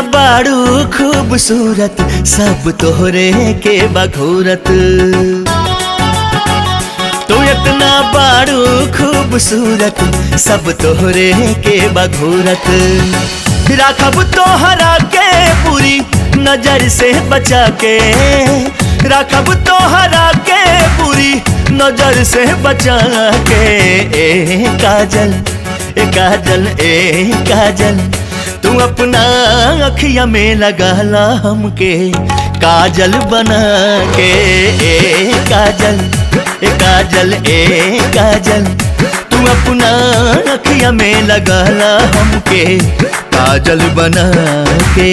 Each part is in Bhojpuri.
बाड़ू खूबसूरत, सब तोहरे के बघूरत। तू इतना बाड़ू खूबसूरत, सब तोहरे के बघूरत। राखब तोहरा के पूरी नजर से बचा के, राखब तोहरा के पूरी नजर से बचा के। ए काजल, ए काजल, ए काजल, तू अपना अखिया में लगा ला हमके काजल बना के। ए काजल, ए काजल, ए काजल, तू अपना अखिया में लगा ला हमके काजल बना के।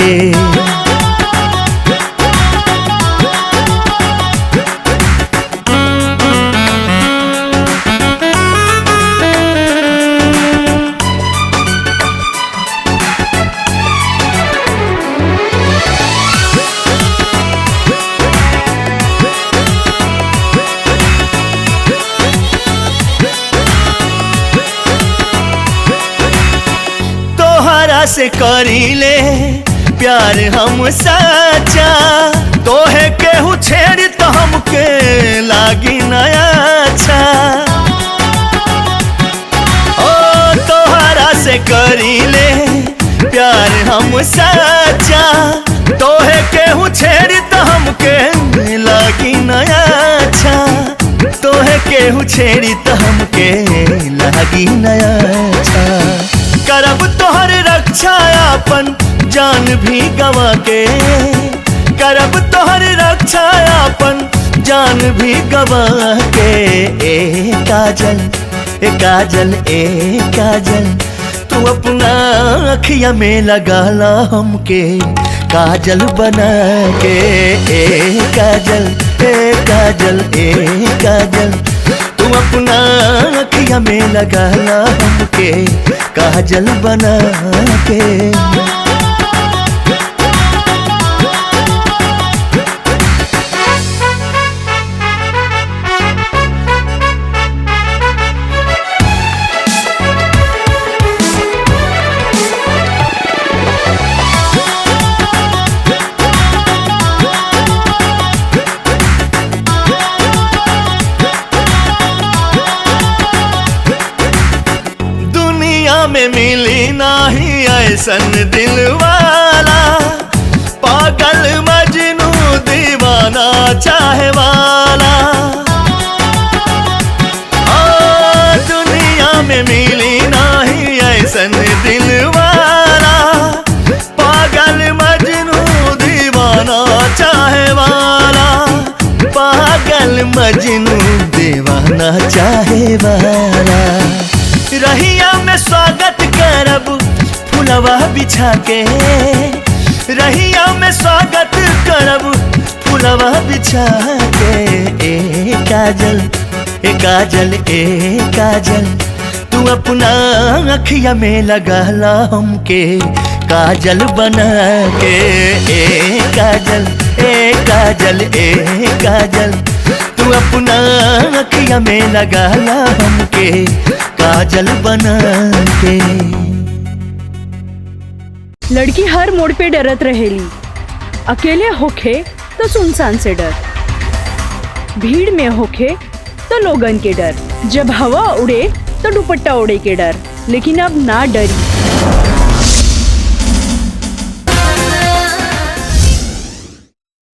तोहरा से करी ले प्यार हम सच्चा, तोहे केहू छेड़ तो हमके लागी नया अच्छा। ओ तोहरा से करी ले प्यार हम सच्चा, तोहे केहू छेड़ तो हमके लागी नया अच्छा। तोहे केहू छेड़ी तो हमके लागी नया अच्छा। करब तोहर रक्षा अपन जान भी गवा के, करब तोहर रक्षा अपन जान भी गवा के। ए काजल, ए काजल, ए काजल, तू अपना अखिया में लगा ला हमके काजल बना के। ए काजल, ए काजल, ए काजल, तू अपना अखिया में लगा ला हमके काजल बना के। में मिली नाही ऐसन दिल वाला, पागल मजनू दीवाना चाहे वाला। ओ दुनिया में मिली नाही ऐसन दिल वाला, पागल मजनू दीवाना चाहे वाला, पागल मजनू दीवाना चाहे वाला। रहिया में स्वागत करब फुलवा बिछा के, रहिया में स्वागत करब फुलवा बिछा के। ए काजल, ए काजल, ए काजल, तू अपना अखिया में लगा ला हमके काजल बना के। ए काजल, ए काजल, ए काजल, तू अपना अखिया में लगा ला हमके काजल बना के। लड़की हर मोड़ पे डरत रहेली, अकेले होखे तो सुनसान से डर, भीड़ में होखे तो लोगन के डर, जब हवा उड़े तो दुपट्टा उड़े के डर। लेकिन अब ना डरी।